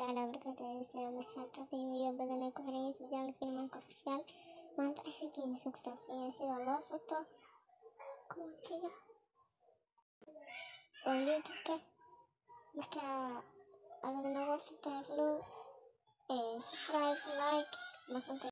Tacaala wabarakaatu. Salaam asxaabta qiimiga badan ee ku xiran YouTube channelkeena Maanka Official. Maanta casharkeena wuxuu ku saabsan yahay sida loo furto commentiga oo YouTube-ka. Marka adag noogu cusub tahay, follow, subscribe, like masanta.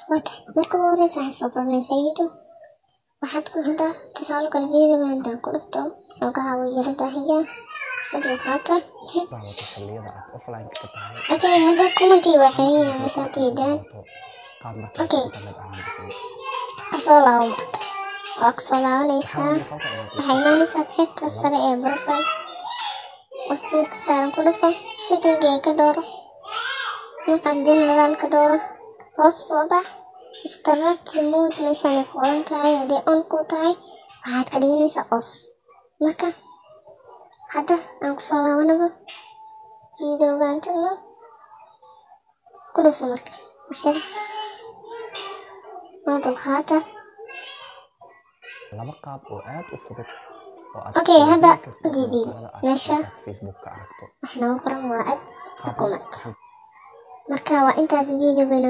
Waata marka ugu horeysa waxaad soo furmaysaa YouTube. Waxaad ku hadaa tusaale kale videoga intaan ku dhufto, xoogaha wuu yara daahiyaa, iska dulqaata. Daawato xilliyada aad offline ka tahay. Okay, hadda commentiga waa xiran yahay meesha aad ujeedaan. Qaab markaas Okay. internet ahaan bixiyo. Kasoo laabo marka, waa kusoo laabanaysaa. Waxaa Waxay imaanaysaa qaybta sare ee profile oo sawirka saaran, ku dhufo, setting ka dooro. Markaad general ka dooro, hoos soo bax, restrict mode meeshaan ay ku qoran tahay haddii on ku tahay, waxaad ka dhiganaysaa off. Marka hadda aan kusoo laabanaba videogaan tagno, ku dhufo. Marka waxyar noo dulqaata. Laba qaab oo aad u fudud oo aad Okay, ku hadda heli karto ujeediin muuqaalada aad meesha markaas Facebook ka aragto. Wax noogu qoran waa add Qaabna comment. waxaan Marka waa intaas videogeena.